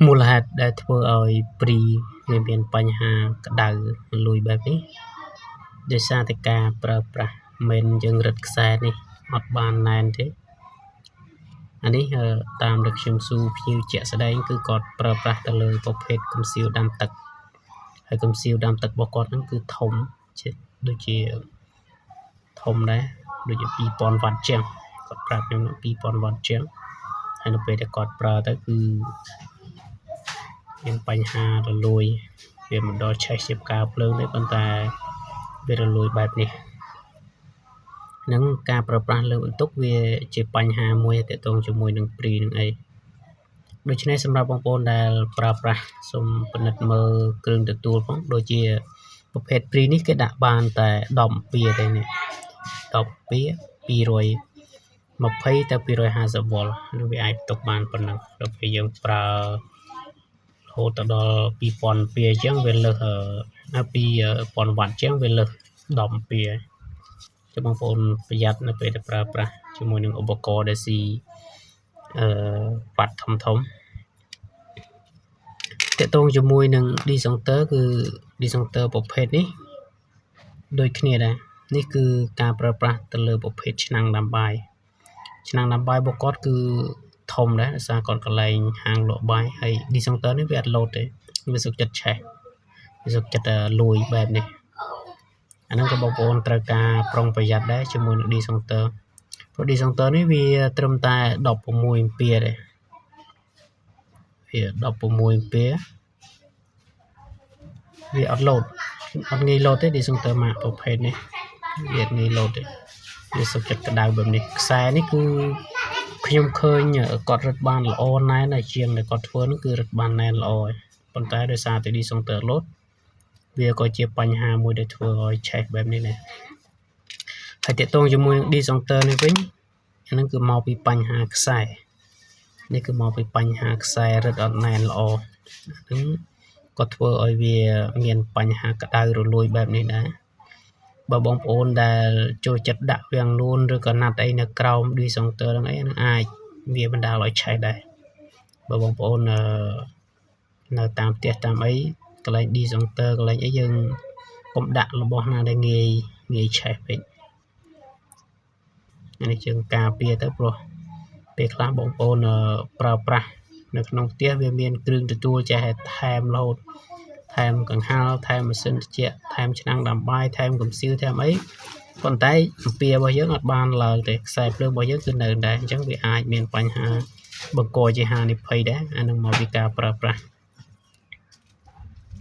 មូលហេតុដែលធ្វើឲ្យព្រីវាមានបញ្ហាក្តៅរលួយបែបនេះដោយសារតែការប្រើប្រាស់មិនយើងរឹតខ្សែនេះអត់បានណែនទេអានេះតាមដែលខ្ញុំស៊ូភ្ញៀវជាក់ស្ដែងគឺគាត់ប្រើប្រាស់ទៅលើប្រភេទកំសៀវដាំទឹកហើយកំសៀវដាំទឹករបស់គាត់ហ្នឹងគឺធំជាដូចជាធំដែរដូចជា2000វ៉ាត់ជាងគាត់ប្រាប់ខ្ញុំ2000វ៉ាត់ជាងហើយនៅពេលដែលគាត់ប្រើទៅគឺមានបញ្ហារលួយវាមិនដល់ឆេះជាផ្កាភ្លើងទេប៉ុន្តែវារលួយបែបនេះនឹងការប្រើប្រាស់លើបន្ទុកវាជាបញ្ហាមួយទាក់ទងជាមួយនឹងព្រីនឹងអីដូច្នេះសម្រាប់បងប្អូនដែលប្រើប្រាស់សូមពិនិត្យមើលគ្រឿងទទួលផងដូចជាប្រភេទព្រីនេះគេដាក់បានតែ10អំពៀទេនេះ10អំពៀ220ទៅ250វ៉ុលនឹងវាអាចផ្ទុកបានប៉ុណ្ណឹងដល់ពេលយើងប្រើរហូតទៅដល់2000អំពៀអញ្ចឹងវាលើស2000វ៉ាត់អញ្ចឹងវាលើស10អំពៀចុះបងប្អូនប្រយ័ត្ននៅពេលដែលប្រើប្រាស់ជាមួយនឹងឧបករណ៍ដែលស៊ីអឺវ៉ាត់ធំធំតកតងជាមួយនឹង disjoncteur គឺ disjoncteur ប្រភេទនេះដូចគ្នាដែរនេះគឺការប្រើប្រាស់ទៅលើប្រភេទឆ្នាំងដាំបាយឆ្នាំងដាំបាយរបស់គាត់គឺធំដែរដោយសារគាត់កន្លែងហាងលក់បាយហើយ disjoncteur នេះវាអត់លោតទេវាសុខចិត្តឆេះវាសុខចិត្តលួយបែបនេះអាហ្នឹងក៏បងប្អូនត្រូវការប្រុងប្រយ័ត្នដែរជាមួយនឹង disjoncteur ព្រោះ disjoncteur នេះវាត្រឹមតែ16អំពៀទេវា16អំពៀវាអត់លោតអត់ងាយលោតទេ disjoncteur ម៉ាកប្រភេទនេះវាអត់ងាយលោតទេវាសុខចិត្តក្តៅបែបនេះខ្សែនេះគឺខ្ញុំឃើញគាត់រឹតបានល្អណែនហើយជាងដែលគាត់ធ្វើនោះគឺរឹតបានណែនល្អហើយប៉ុន្តែដោយសារតែ disjoncteur លោតវាក៏ជាបញ្ហាមួយដែលធ្វើឲ្យឆេះបែបនេះដែរហើយតកតងជាមួយនឹង disjoncteur នេះវិញអានឹងគឺមកពីបញ្ហាខ្សែនេះគឺមកពីបញ្ហាខ្សែរឹតអត់ណែនល្អហ្នឹងក៏ធ្វើឲ្យវាមានបញ្ហាក្តៅរលួយបែបនេះដែរបើបងប្អូនដែលចូលចិត្តដាក់វាំងនួនឬក៏ណាត់អីនៅក្រោម disjoncteur ហ្នឹងអីហ្នឹងអាចវាបណ្ដាលឲ្យឆេះដែរបើបងប្អូននៅតាមផ្ទះតាមអីកន្លែង disjoncteur កន្លែងអីយើងកុំដាក់របស់ណាដែលងាយងាយឆេះពេកនេះយើងការពារទៅព្រោះពេលខ្លះបងប្អូនប្រើប្រាស់នៅក្នុងផ្ទះវាមានគ្រឿងទទួលចេះថែមរហូតថែមកង្ហារថែមម៉ាស៊ីនត្រជាក់ថែមឆ្នាំងដាំបាយថែមកំសៀវថែមអីប៉ុន្តែអំពៀរបស់យើងអត់បានឡើងទេខ្សែភ្លើងរបស់យើងគឺនៅដែរអញ្ចឹងវាអាចមានបញ្ហាបង្កជាហានិភ័យដែរអានឹងមកពីការប្រើប្រាស់